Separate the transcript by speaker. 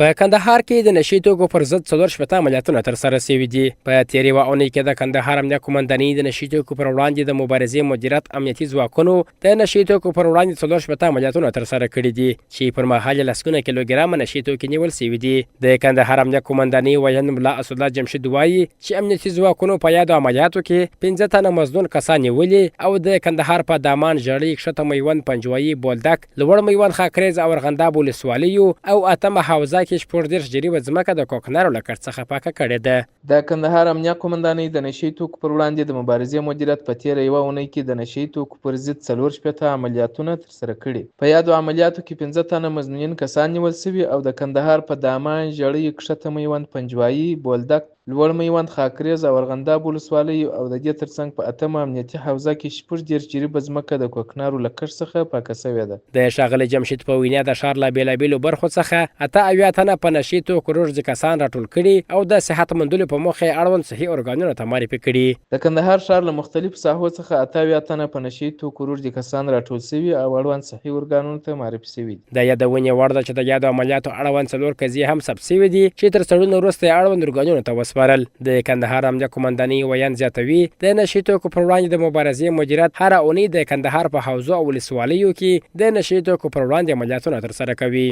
Speaker 1: په کندهار کې د نشي توکو پر ضد 64 عملیاتونه ترسره شوي دي. په تېرې یوه اونۍ کې د کندهار امنیه قومندانۍ د نشي توکو پر وړاندې د مبارزې مدیریت امنیتي ځواکونو د نشي توکو پر وړاندې 64 عملیاتونه ترسره کړي دي، چې پر مهال یې لسګونه کیلوګرامه نشي توکي نیول شوي دي. د کندهار امنیه قومندانۍ ویاند ملا اسدالله جمشید وايي، چې امنیتي ځواکونو په یادو عملیاتو کې 5 تنه مظنون کسان نیولي او د کندهار په دامان، ژړۍ، کښته میوند، پنجوايي، بولدک، لوړ میوند، خاکریز او ارغنداب ولسوالیو او اتمه حوزه کې 36 جریبه ځمکه د کوکنارو له کښت څخه پاکه کړې ده.
Speaker 2: د کندهار امنیه قومندانۍ د نشه يي توکو پر وړاندې د مبارزې مدیریت په تېره یوه اونۍ کې د نشه يي توکو پر ضد 64 عملیاتونه ترسره کړي. په یادو عملیاتو کې 5 تنه مظنونین کسان نیول شوي او د کندهار په دامان، ژړۍ، کښته میوند، پنجوايي، بولدک، لوړ میوند، خاکریز او ارغنداب ولسوالیو او د دې ترڅنګ په اتمه امنیتي حوزه کې 36 جریبه ځمکه د کوکنارو له کښت څخه پاکه شوې ده.
Speaker 1: د ښاغلي جمشید په وینا، د ښار له بېلابېلو برخو څخه 78 تنه په نشې توکو روږدي کسان راټول کړي او د صحت موندلو په موخه یې اړوند صحي ارګانونو ته معرفي کړي.
Speaker 2: د کندهار ښار له مختلفو ساحو څخه 78 تنه په نشه يي توکو روږدي کسان راټول شوي او اړوند صحي ارګانونو ته معرفي شوي دي.
Speaker 1: د یادونې وړ ده چې د یادو عملیاتو اړوند 4 قضیې هم ثبت شوې دي، چې تر څېړنو وروسته یې اړوند ارګانونو ته وسپارل. د کندهار امنیه قومندانۍ ویاند زیاتوي، د نشي توکو پر وړاندې د مبارزې مدیریت هره اونۍ د کندهار په حوزو او ولسوالیو کې د نشي توکو پر وړاندې عملیاتونه ترسره کوي.